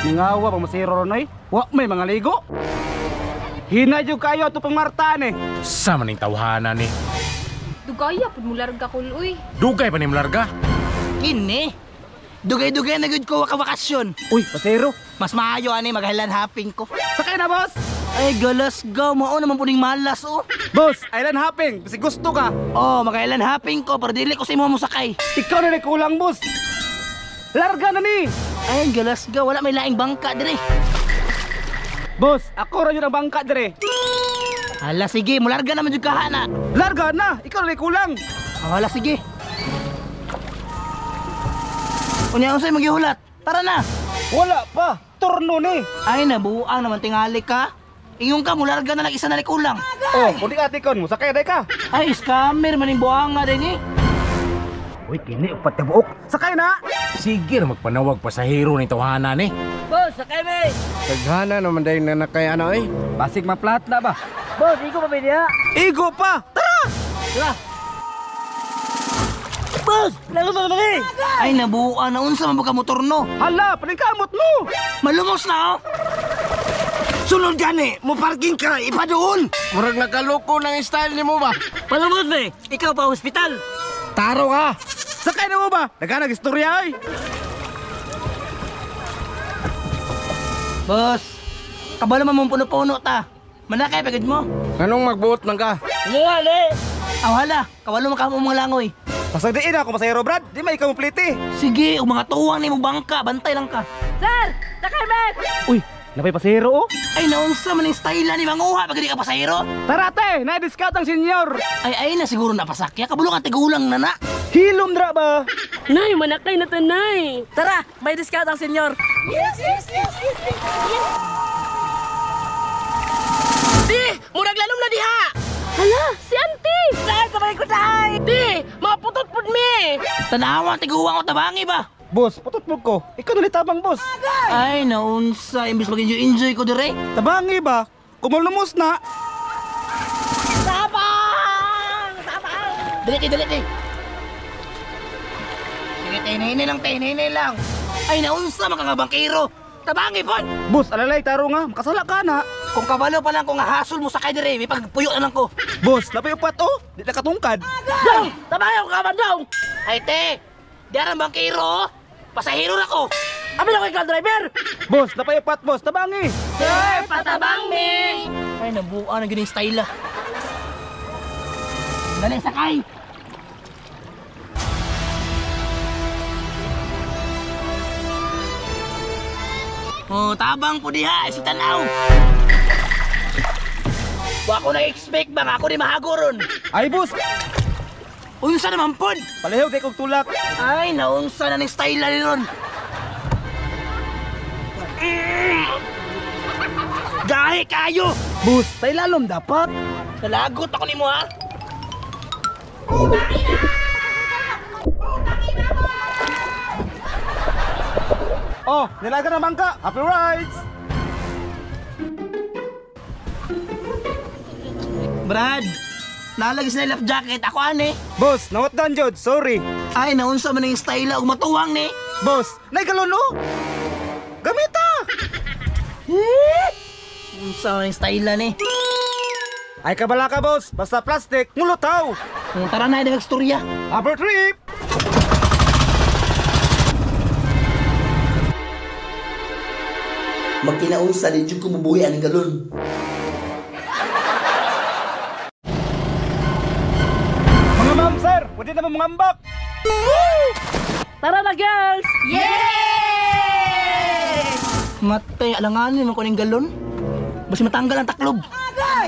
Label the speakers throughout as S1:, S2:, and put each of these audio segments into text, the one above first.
S1: Ningawa pa masiro ron oy. Wa may mga ligo. Hinay jud kayo ato pang martaan eh.
S2: Sa maning tawhana ni.
S3: Dugay pud mo larga kul uy.
S2: Dugay pa ni mo larga.
S4: Kini. Dugay-dugay na gud ko wakabakasyon.
S1: Uy, pasero.
S4: Mas maayo ani mag-island hopping ko.
S1: Sakay na, boss.
S4: Ay, galas go. Mao naman puning malas oh.
S1: Boss, island hopping. Kasi gusto ka.
S4: Oh, mag-island hopping ko pero dili ko sa imo mosakay.
S1: Ikaw na kulang, boss. Larga na ni.
S4: Ay, galas go. Wala may laing bangka dire.
S1: Boss, ako ra yun ang bangka dire.
S4: Hala, sige. Mularga naman jud kaha na.
S1: Larga na. Ikaw na kulang.
S4: Oh, hala, sige. Unya unsay magihulat? Tara na.
S1: Wala pa. Turno ni.
S4: Ay, nabuang naman tingali ka. Ingon ka, mularga na lang isa na kulang.
S1: Oh, kung di ka atikon mo, sakay day ka.
S4: Ay, scammer maning buanga din eh.
S1: Uy, kini upat ka buok. Sakay na.
S2: Sige ra magpanawag pasahero ni tawhana ni.
S4: Boss, sakay me.
S5: Taghana naman dahil na nakay ano eh.
S1: Basig maplat na ba?
S4: Boss, igo pa ba niya?
S1: Igo pa. Tara!
S4: Tara. Boss, lalo pa naman eh. Ay, nabuang na unsa man ka motor no.
S1: Hala, paningkamot mo.
S4: Malumos na oh. Sunod gani, mo parking ka, ipadool.
S5: Murag nakaloko ng style nimo ba?
S4: Palumot me, ikaw pa hospital.
S5: Taro ka.
S1: Sakay na mo ba? Naghanag istorya ay.
S4: Boss, kabalo man mong puno-puno ta. Manakay pagod mo.
S5: Anong magbuot man ka?
S4: Aw hala, kawalo man ka mo mga langoy.
S1: Pasagdiin ako pasahero, Brad. Di may ikaw plite.
S4: Sige, ug mga tuwang ni mo bangka, bantay lang ka.
S3: Sir, sakay me.
S1: Uy, napay pasahero oh.
S4: Ay, naunsa man yung style ni manguha pag di ka pasahero.
S1: Tara te, na-discount ang senyor.
S4: Ay, ay na siguro napasakya. Kabulong ang tigulang na na.
S1: Hilom dra ba?
S6: Nay, manakay na tanay.
S7: Tara, may discount ang senyor.
S6: Di, murag lalom na diha.
S3: Hala, si auntie.
S7: Saan sa mga kutahay?
S6: Di, maputot pud mi.
S4: Tanawa ang tiguang o tabangi ba?
S1: Boss, putot mo ko. Ikaw na tabang, boss.
S4: Ay, naunsa. Imbis mag-enjoy ko dire.
S1: Tabangi ba? Kumulumos na.
S7: Tabang! Tabang!
S4: Dali, te, dali, te. Sige, te, lang, te, hinay lang. Ay, naunsa, makakabangkiro. Tabangi, pod!
S1: Boss, alalay, taro nga. Makasala ka na.
S4: Kung kabalo pa lang kung hasol mo sa kay dire, may pagpuyo na lang ko.
S1: Boss, napay upat oh. Di na katungkad.
S7: Dong! Tabang ako kaman dong!
S4: Ay, te, diyan ang bangkiro, oh. Pasahero na ko.
S7: Amin ako ikaw driver!
S1: Boss, napay upat, boss. Tabangi.
S6: Sir, patabang mi.
S4: Ay, nabuo na gini style ah. Dali, sakay! Oh, tabang po diha, si tanaw. Wa ko na-expect ba nga ako di mahagoron.
S1: Ay, boss.
S4: Unsa naman pod?
S1: Palihog kay kog tulak.
S4: Ay, naunsa na ning style ni ron. Gahi kayo!
S1: Boss, sa ilalom dapat.
S4: Nalagot ako nimo ha.
S1: Oh, nilaga na bangka. Happy rides.
S4: Brad, nalagis na life jacket ako ani.
S1: Boss, nawat dan jud. Sorry.
S4: Ay, naunsa man ning style ug matuwang ni.
S1: Boss, naigalon oh. Gamita.
S4: Unsa man ning style ni.
S1: Ay kabala ka, boss. Basta plastic, mulutaw.
S4: Kung tara na ay storya.
S1: Happy trip.
S4: Magkinaunsa di jud ko mubuhi aning galon.
S1: Mga ma'am, sir, pwede na mo mangambak.
S7: Tara na girls!
S3: Yay!
S4: Matay alanganin man ko ning galon. Basi matanggal ang taklob.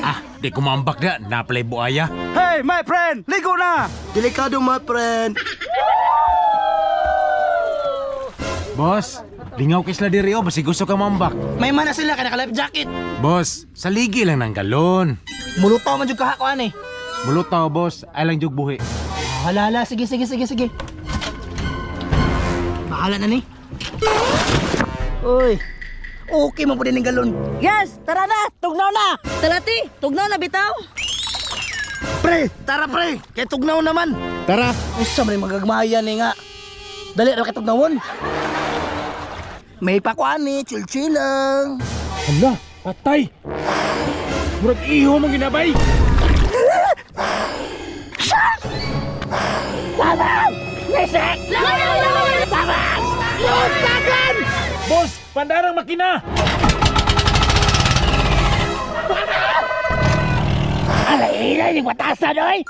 S2: Ah, di kumambak na, napalay buaya.
S1: Hey, my friend, ligo na.
S5: Delikado my friend.
S2: Boss, lingaw kay sila diri oh, basi gusto ka mambak.
S4: May mana sila kay naka life jacket.
S2: Boss, saligi lang ng galon.
S4: Mulutaw man jud kaha ko ani.
S2: Mulutaw, boss, ay lang jug buhi.
S4: Hala, hala, sige, sige, sige, sige. Bahala na ni. Uy, okay man po din ang galon.
S7: Yes! Tara na! Tugnaw na!
S6: Tara ti, tugnaw na bitaw.
S5: Pre, tara pre, kay tugnaw naman. Tara.
S4: Usa man yung magagmayan eh nga. Dali ra kay tugnawon.
S5: May pakuani, chill-chill lang.
S2: Hala, patay. Murag iho mong ginabay. Boss, pandarang makina.
S7: Alay, ilay, yung batasan, oy!